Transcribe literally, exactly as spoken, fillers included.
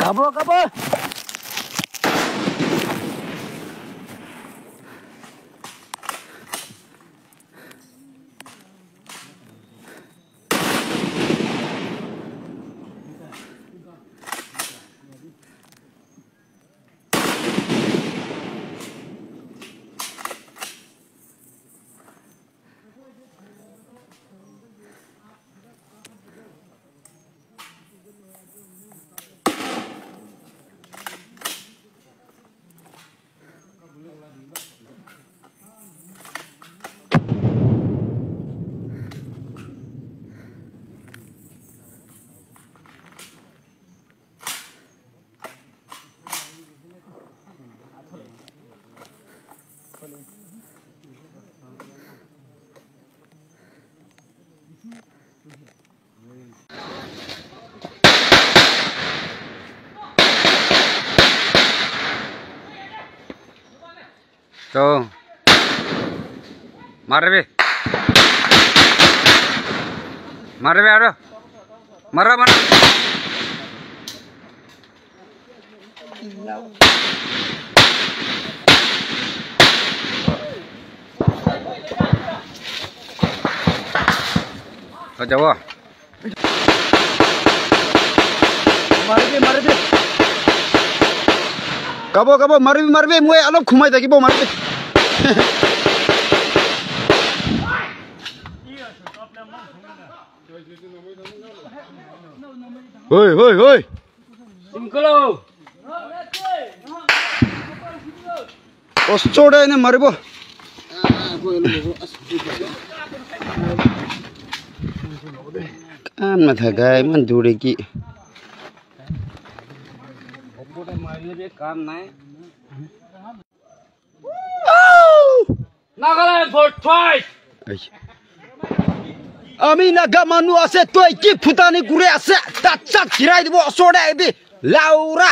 ꯀꯥꯞꯄꯣ, ꯀꯥꯞꯄꯣ꯫ ꯇꯣ꯫ ꯃꯥꯔꯕꯤ꯫ ꯃꯥꯔꯕꯤ ꯑꯔꯣ꯫ ꯃꯥꯔ, ꯃꯥꯔ꯫ ꯐꯖꯕꯣ꯫ ꯃꯥꯔꯕꯤ, ꯃꯥꯔꯕꯤ꯫ ꯀꯥꯕꯣ, ꯀꯥꯕꯣ, ꯃꯥꯔꯕꯤ, ꯃꯥꯔꯕꯤ, ꯃꯣꯏ ꯑꯂꯣꯞ ꯈꯨꯃꯥꯏꯗꯒꯤꯕꯣ, ꯃꯥꯔꯕꯤ꯫ ꯍꯣꯏ, ꯍꯣꯏ, ꯍꯣꯏ꯫ ꯆꯤꯡꯈꯠꯂꯣ꯫ ꯑꯣꯁꯇ꯭ꯔꯣꯗ ꯑꯩꯅ ꯃꯥꯔꯤꯕꯣ꯫ ꯀꯥꯟ ꯃꯊꯛ ꯀꯥꯏ ꯃꯟ ꯗꯨꯔꯦꯀꯤ꯫ ꯅꯥꯒꯥꯂꯦꯟ ꯐꯣꯔ ꯐꯥꯏꯚ꯫ ꯑꯩ꯫ ꯑꯃꯤ ꯅꯥꯒꯥ ꯃꯅꯨ ꯑꯁꯦ ꯇꯣꯏ ꯀꯤ ꯐꯨꯇꯥꯅꯤ ꯀꯨꯔꯦ ꯑꯁꯦ ꯇꯥ ꯆꯥꯛ ꯊꯤꯔꯥꯏꯗꯨꯕꯨ ꯑꯁꯣꯔꯗ ꯑꯩꯗꯤ ꯂꯥꯎꯔꯥ꯫